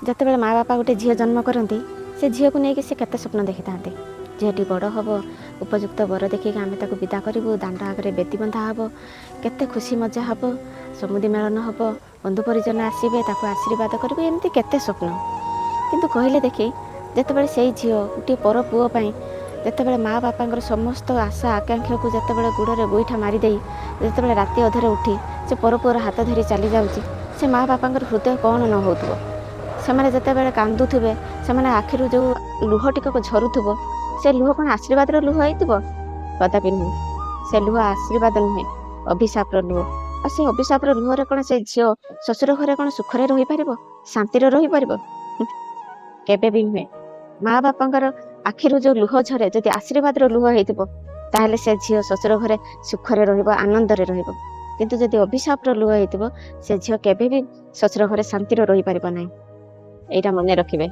ଯେତେବେଳେ ମା ବାପା ଗୋଟେ ଝିଅ ଜନ୍ମ କରନ୍ତି, ସେ ଝିଅକୁ ନେଇକି ସେ କେତେ ସ୍ୱପ୍ନ ଦେଖିଥାନ୍ତି। ଝିଅଟି ବଡ଼ ହେବ, ଉପଯୁକ୍ତ ବର ଦେଖିକି ଆମେ ତାକୁ ବିଦା କରିବୁ, ଦାଣ୍ଡ ଆଗରେ ବେଦି ବନ୍ଧା ହେବ, କେତେ ଖୁସି ମଜା ହେବ, ସମୁଦି ମେଳନ ହେବ, ବନ୍ଧୁ ପରିଜନ ଆସିବେ, ତାକୁ ଆଶୀର୍ବାଦ କରିବେ, ଏମିତି କେତେ ସ୍ୱପ୍ନ। କିନ୍ତୁ କହିଲେ ଦେଖି, ଯେତେବେଳେ ସେଇ ଝିଅ ଗୋଟିଏ ପର ପୁଅ ପାଇଁ ଯେତେବେଳେ ମା ବାପାଙ୍କର ସମସ୍ତ ଆଶା ଆକାଂକ୍ଷାକୁ ଯେତେବେଳେ ଗୋଡ଼ରେ ଗୋଇଠା ମାରିଦେଇ ଯେତେବେଳେ ରାତି ଅଧରେ ଉଠି ସେ ପର ପୁଅର ହାତ ଧରି ଚାଲି ଯାଉଛି, ସେ ମା ବାପାଙ୍କର ହୃଦୟ କ'ଣ ନ ହେଉଥିବ? ସେମାନେ ଯେତେବେଳେ କାନ୍ଦୁଥିବେ, ସେମାନେ ଆଖିରୁ ଯେଉଁ ଲୁହ ଟିକକ ଝରୁଥିବ, ସେ ଲୁହ କ'ଣ ଆଶୀର୍ବାଦର ଲୁହ ହେଇଥିବ? କଦାପି ନୁହେଁ। ସେ ଲୁହ ଆଶୀର୍ବାଦ ନୁହେଁ, ଅଭିଶାପର ଲୁହ। ଆଉ ସେ ଅଭିଶାପର ଲୁହରେ କ'ଣ ସେ ଝିଅ ଶ୍ୱଶୁର ଘରେ କ'ଣ ସୁଖରେ ରହିପାରିବ, ଶାନ୍ତିରେ ରହିପାରିବ? କେବେ ବି ନୁହେଁ। ମା ବାପାଙ୍କର ଆଖିରୁ ଯେଉଁ ଲୁହ ଝରେ, ଯଦି ଆଶୀର୍ବାଦର ଲୁହ ହେଇଥିବ, ତାହେଲେ ସେ ଝିଅ ଶ୍ୱଶୁର ଘରେ ସୁଖରେ ରହିବ, ଆନନ୍ଦରେ ରହିବ। କିନ୍ତୁ ଯଦି ଅଭିଶାପର ଲୁହ ହେଇଥିବ, ସେ ଝିଅ କେବେ ବି ଶ୍ୱଶୁର ଘରେ ଶାନ୍ତିରେ ରହିପାରିବ ନାହିଁ। ଏଇଟା ମନେ ରଖିବେ।